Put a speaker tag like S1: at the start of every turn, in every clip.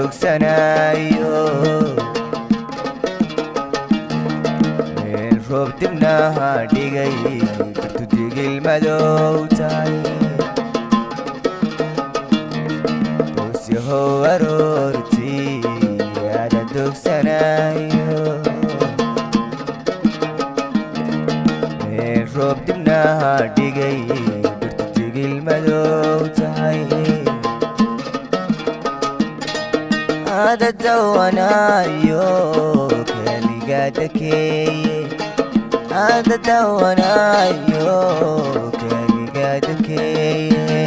S1: Dogsanayo meel roob dibnaha dhigay, dhirtu digil madow tahay. Doosyahow aroortii aada dogsanayo meel roob dibnaha dhigay, dhirtu digil madow tahay. Aada dawanayo keligaa dakeeye, aada dawanayo keligaa dakeeye.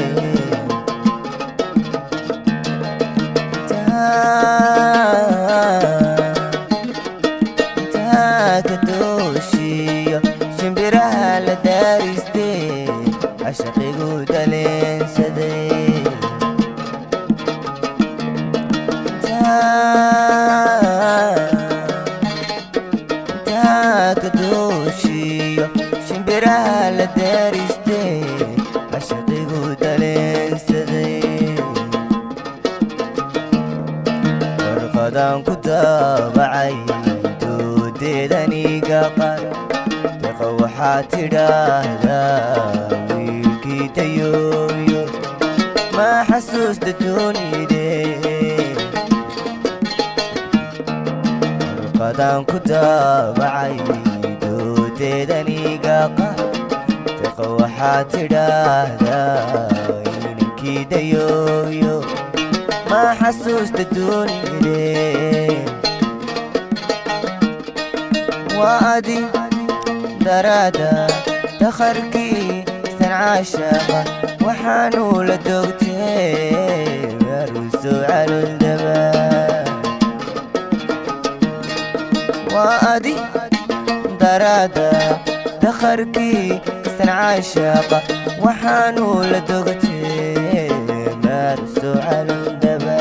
S1: Intaa ka dooshiyo shimbiraha la daariste, cashaqigu daleensaday. Intaa ka dooshiyo shimbiraha la daariste, cashaqigu daleensaday. Warqadaan ku daabacay doodeedaniga qar, deqa waxaad tidhaahdaa wiilkii dayooyo ma xasuusta doonide. Warqadaan ku daabacay doodeedaniga qar, deqa waxaad tidhaahdaa inankii dayooyo ma xasuusta doonide. Waa adi daraada dakharkii sancaashaqa, waxaanu la dogtee maruso caloldaba. Waa adi daraada dakharkii sancaashaqa, waxaanu la dogtee maruso caloldaba.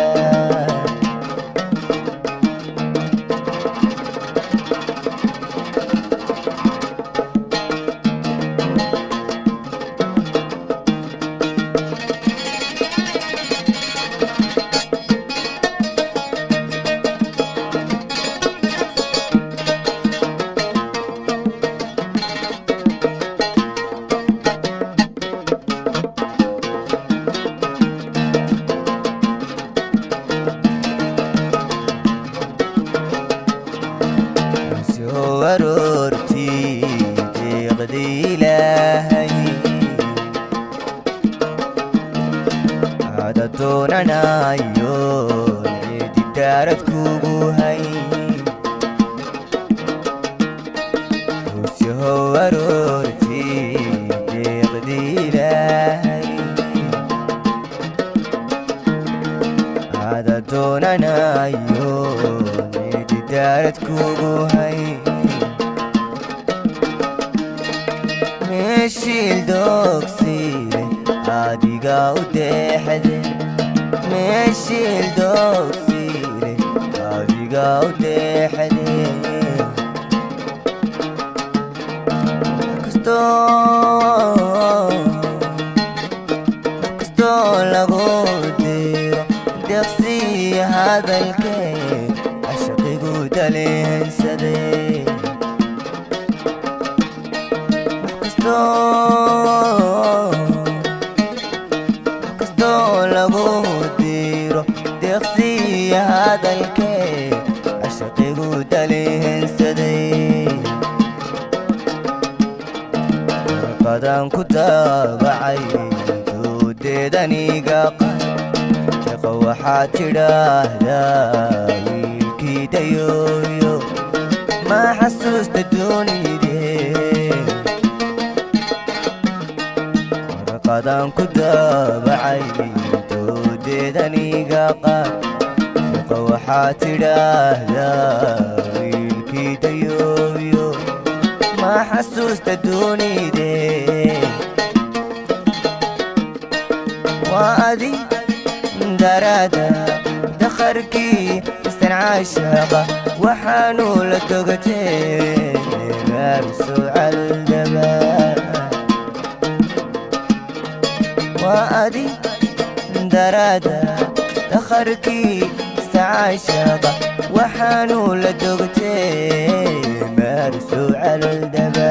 S1: Soo aroortii deeqdii Ilaahay ada doonanayo, cidi daarad kugu hay. Soo aroortii deeqdii Ilaahay ada doonanayo, cidi daarad kugu hay. Meeshiil doogsiile adiga u deexde, meeshiil doogsiile adiga u deexde. Kastoo lagu diro deeqsiya hadalkee, cashaqigu daleensaday. Kastoo lagu diro deeqsiya hadalkee, cashaqigu daleensaday. Warqadaan ku daabacay doodeedaniga qar, deqa waxaad tidhaahdaa wiilkii dayooyo ma xasuusta doonide. Warqadaan ku daabacay doodeedaniga qar, deqa waxaad tidhaahdaa wiilkii dayooyo ma xasuusta doonide. Waa adi daraada dakharkii istancaashaqa, waxaanu la dogatee maarso caldaba. Waa adi daraada dakharkii. Caashaqa waxaanu la dogtee maarsoo caloldaba.